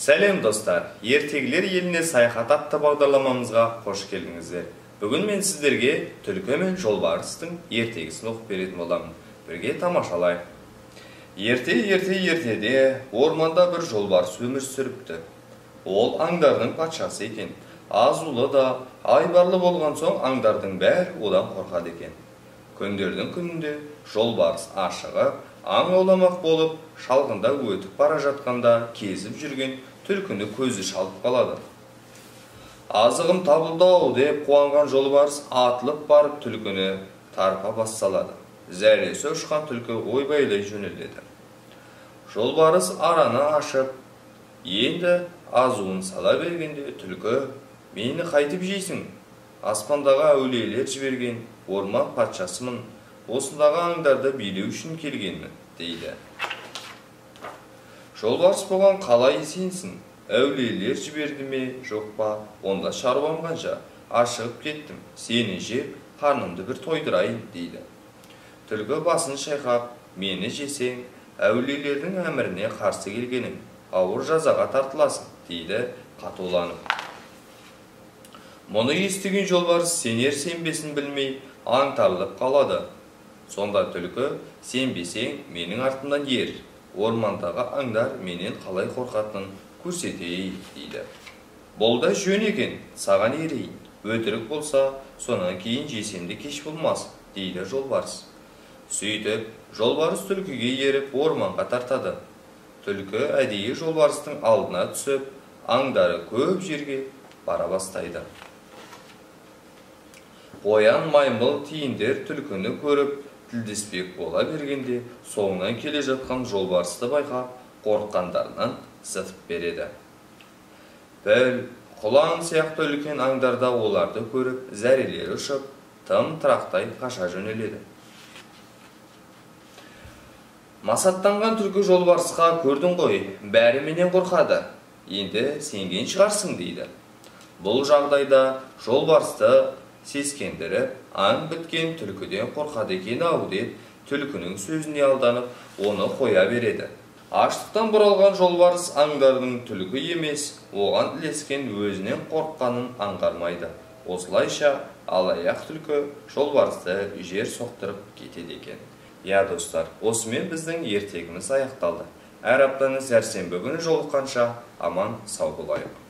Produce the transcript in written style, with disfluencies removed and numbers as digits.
Сәлем достар, ертегілер еліне саяхат атты бағдарламамызға қош келдіңіздер. Бүгін мен сіздерге түлкі мен жолбарыстың ертегісін оқып беретін боламын. Бірге тамашалайық. Ерте-ерте-ертеде орманда бір жолбарыс өмір сүріпті. Ол аңдардың патшасы екен. Азулы да айбарлы болған соң аңдардың бәрі одан қорқады екен. Күндердің күнінде жолбарыс ашығып, аң ауламақ болып, шалғында өтіп бара жатқанда кезіп жүрген түлкіні көзі шалып қалады. Азығым табылды-ау деп қуанған жолбарыс атылып барып түлкіні тарпа бас салады. Зәресі ұшқан түлкі ойбайлай жөнеледі. Жолбарыс араны ашып, енді азуын сала бергенде түлкі: «Мені қайтып жейсің? Аспандағы әулиелер жіберген орман патшасымын, осындағы аңдарды билеу үшін келгенмін», дейді. Жолбарыс бұған қалай сенсін? Әулиелер жіберді ме, жоқ па, онда шаруам қанша, ашығып кеттім, сені жеп, қарнымды бір тойдырайын, дейді. Түлкі басын шайқап, мені жесең, әулиелердің әміріне қарсы келгенің, ауыр жазаға тартыласың, дейді қатуланып. Мұны естіген жолбарыс сенер сенбесін білмей, аңтарылып қалады. Сонда түлкі: сенбесең, менің артымнан ер, ормандағы аңдар менен қалай қорқатынын көрсетейін, дейді. Бұл да жөн екен, саған ерейін, өтірік болса, сонан кейін жесем де кеш болмас, дейді жолбарыс. Сөйтіп, жолбарыс түлкіге еріп орманға тартады. Түлкі әдейі жолбарыстың алдына түсіп, аңдары көп жерге бара бастайды. Қоян, маймыл, тиіндер түлкіні көріп, тілдеспек бола бергенде, соңынан келе жатқан жолбарысты байқап, қорыққандарынан зытып береді. Піл, құлан сияқты үлкен аңдарда оларды көріп, зәрелері ұшып, тым тырақтай қаша жөнеледі. Масаттанған түлкі жолбарысқа: көрдің ғой, бәрі менен қорқады, енді сенген шығарсың, дейді. Бұл жағдайда жолбарысты сескендіріп, аң біткен түлкіден қорқады екен ау деп, түлкінің сөзіне алданып, оны қоя береді. Аштықтан бұралған жолбарыс аңдардың түлкі емес, оған ілескен өзінен қорыққанын аңғармайды. Осылайша алаяқ түлкі жолбарысты жер соқтырып кетеді екен. Я достар, осымен біздің ертегіміз аяқталды. Әр аптаның сәрсенбі күні жолыққанша аман сау болайық.